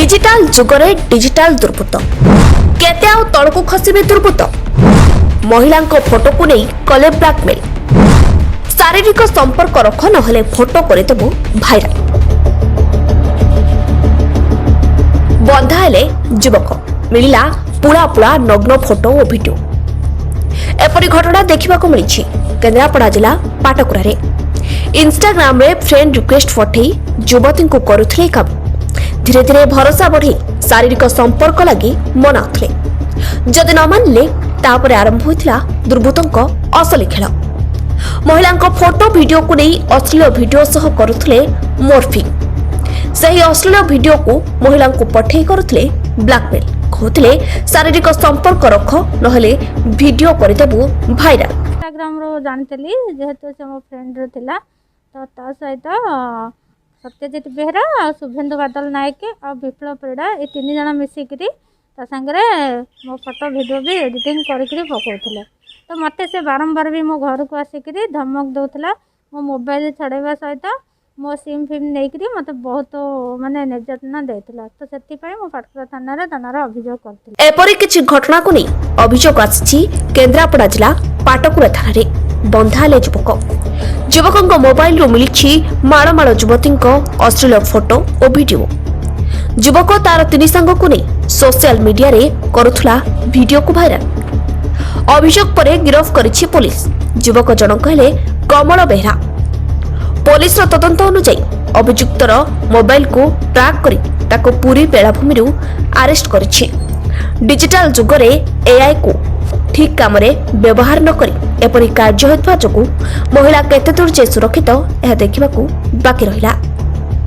Digital ଯୁଗରେ digital ଦୁର୍ବୃତ୍ତ। କେତେ ଆଉ ତଳକୁ ଖସିବେ ଦୁର୍ବୃତ୍ତ? ମହିଳାଙ୍କ ଫଟୋକୁ ନେଇ କଲେ ବ୍ଲାକମେଲ। ଶାରୀରିକ ସମ୍ପର୍କ ରଖ, ନହେଲେ ଫଟୋ କରିଦେବୁ ଭାଇରାଲ। ବନ୍ଧା ହେଲେ ଯୁବକ, ମିଳିଲା ପୁଳା ପୁଳା ନଗ୍ନ ଫଟୋ ଓ ଭିଡିଓ। ଏପରି ଘଟଣା ଦେଖିବାକୁ ମିଳିଛି କେନ୍ଦ୍ରାପଡ଼ା ଜିଲ୍ଲା ପାଟକୁରାରେ। ଇନଷ୍ଟାଗ୍ରାମରେ ଫ୍ରେଣ୍ଡ ରିକ୍ୱେଷ୍ଟ ପଠେଇ ଯୁବତୀଙ୍କୁ କରୁଥିଲେ କାମ। ଧୀରେ ଧୀରେ ଭରସା ବଢ଼େଇ ଶାରୀରିକ ସମ୍ପର୍କ ଲାଗି ମନାଉଥିଲେ। ଯଦି ନ ମାନିଲେ, ତାପରେ ଆରମ୍ଭ ହୋଇଥିଲା ଦୁର୍ବୃତ୍ତଙ୍କ ଅସଲି ଖେଳ। ମହିଳାଙ୍କ ଫଟୋ ଭିଡିଓକୁ ନେଇ ଅଶ୍ଳୀଳ ଭିଡିଓ ସହ କରୁଥିଲେ ମୋର୍ଫିଂ। ସେହି ଅଶ୍ଳୀଳ ଭିଡିଓକୁ ମହିଳାଙ୍କୁ ପଠେଇ କରୁଥିଲେ ବ୍ଲାକମେଲ। କହୁଥିଲେ, ଶାରୀରିକ ସମ୍ପର୍କ ରଖ, ନହେଲେ ଭିଡିଓ କରିଦେବୁ ଭାଇରାଲ। ଇନଷ୍ଟାଗ୍ରାମରୁ ଜାଣିଥିଲି, ଯେହେତୁ ସେ ମୋ ଫ୍ରେଣ୍ଡର ଥିଲା। ତ ତା ସହିତ ସତ୍ୟଜିତ ବେହେରା ଆଉ ଶୁଭେନ୍ଦୁ ବାଦଲ ନାୟକ ଆଉ ବିପ୍ଳବ ପରିଡ଼ା, ଏ ତିନି ଜଣ ମିଶିକିରି ତା ସାଙ୍ଗରେ ମୋ ଫଟୋ ଭିଡ଼ିଓ ବି ଏଡ଼ିଟିଂ କରିକିରି ପକାଉଥିଲେ। ତ ମୋତେ ସେ ବାରମ୍ବାର ବି ମୋ ଘରକୁ ଆସିକିରି ଧମକ ଦେଉଥିଲା। ମୋ ମୋବାଇଲ ଛଡ଼େଇବା ସହିତ ମୋ ସିମ୍ ଫିମ୍ ନେଇକିରି ମୋତେ ବହୁତ ମାନେ ନିର୍ଯାତନା ଦେଉଥିଲା। ତ ସେଥିପାଇଁ ମୁଁ ପାଟକୁରା ଥାନାରେ ତା ନାଁରେ ଅଭିଯୋଗ କରିଥିଲି। ଏପରି କିଛି ଘଟଣାକୁ ନେଇ ଅଭିଯୋଗ ଆସିଛି କେନ୍ଦ୍ରାପଡ଼ା ଜିଲ୍ଲା ପାଟକୁରା ଥାନାରେ। ବନ୍ଧା ହେଲେ ଯୁବକ। ଯୁବକଙ୍କ ମୋବାଇଲରୁ ମିଳିଛି ମାଳ ମାଳ ଯୁବତୀଙ୍କ ଅଶ୍ଳୀଳ ଫଟୋ ଓ ଭିଡିଓ। ଯୁବକ ତାର ତିନି ସାଙ୍ଗକୁ ନେଇ ସୋସିଆଲ ମିଡିଆରେ କରୁଥିଲା ଭିଡିଓକୁ ଭାଇରାଲ। ଅଭିଯୋଗ ପରେ ଗିରଫ କରିଛି ପୋଲିସ। ଯୁବକ ଜଣକ ହେଲେ କମଳ ବେହେରା। ପୋଲିସର ତଦନ୍ତ ଅନୁଯାୟୀ ଅଭିଯୁକ୍ତର ମୋବାଇଲକୁ ଟ୍ରାକ୍ କରି ତାକୁ ପୁରୀ ବେଳାଭୂମିରୁ ଆରେଷ୍ଟ କରିଛି। ଡିଜିଟାଲ ଯୁଗରେ ଏଆଇକୁ ଠିକ୍ କାମରେ ବ୍ୟବହାର ନ କରି ଏପରି କାର୍ଯ୍ୟ ହେଉଥିବା ଯୋଗୁଁ ମହିଳା କେତେଦୂର ଯେ ସୁରକ୍ଷିତ, ଏହା ଦେଖିବାକୁ ବାକି ରହିଲା।